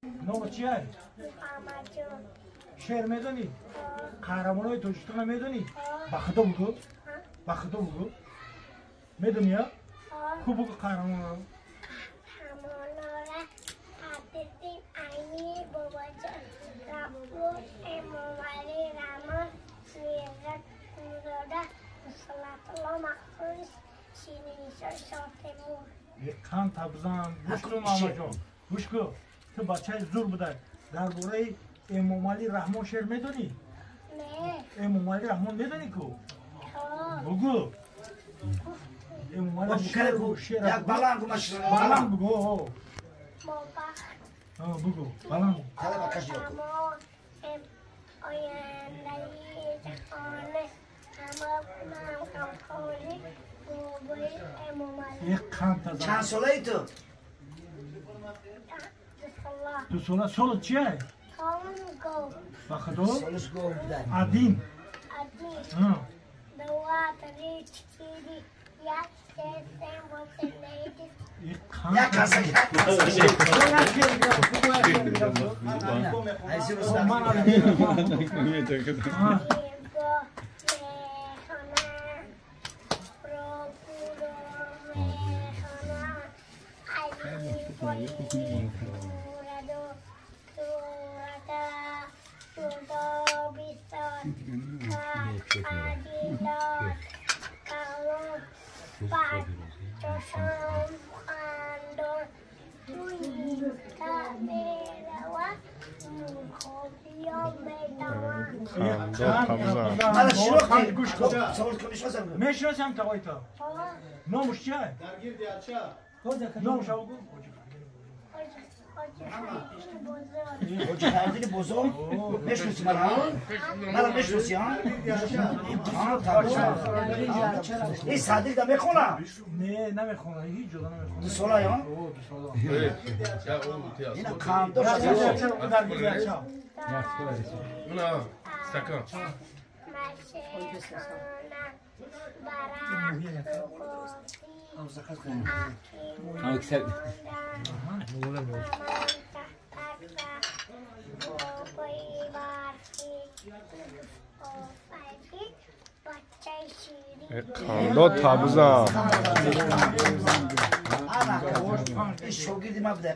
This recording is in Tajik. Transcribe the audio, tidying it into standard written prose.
Номат чия? Муҳаммадҷон. Шеър медонӣ? Қаҳрамонои Тоҷикистонро медонӣ? Ба худо бугӯ. Ба худо бугӯ. Медонӣ, я? Ку бугӯ қаҳрамонро. Қаҳрамонора Садриддин Айнӣ, Бобоҷон Ғафур, Эмомалӣ Раҳмон, Мирзо Турсунзода, Нусратулло Маҳсум, Шириншоҳ Шоҳтемур. Қанд табзан. Гӯш кун, Муҳаммадҷон. Гӯш кун. Ту бачаи зур будай. Дар бораи Эмомалӣ Раҳмон шеър медонӣ? Не. Эмомалӣ Раҳмон медонӣ ку? Бугӯ. Эмомалӣ шеър як баланд гӯ. Баланд бугӯ. Бугӯ. Баланд. Ояндаи ҷаҳон ҳама ғамхори бобои Эмомалӣ. Чанд солаи ту? Ду сола. Солат чия? Солам гов. Ба худо? Солаш гов будай. Один. Один. Два, три, четыре, пять, шесть, семь, восемь, девять. Як каса, як каса. Мешиносам тағоита. Номуш чия? Номуш бугӯ. Ҳоҷи Хайриддини Бозор мешиноси мара? Мара мешиноси, а? Ин Садридда мехона? Не, намехона, ҳеҷ ҷода намехона. Ду сола, а? Ду сола. Ина қандор. Стакан. Қандо табзан. Шогирди ма буда.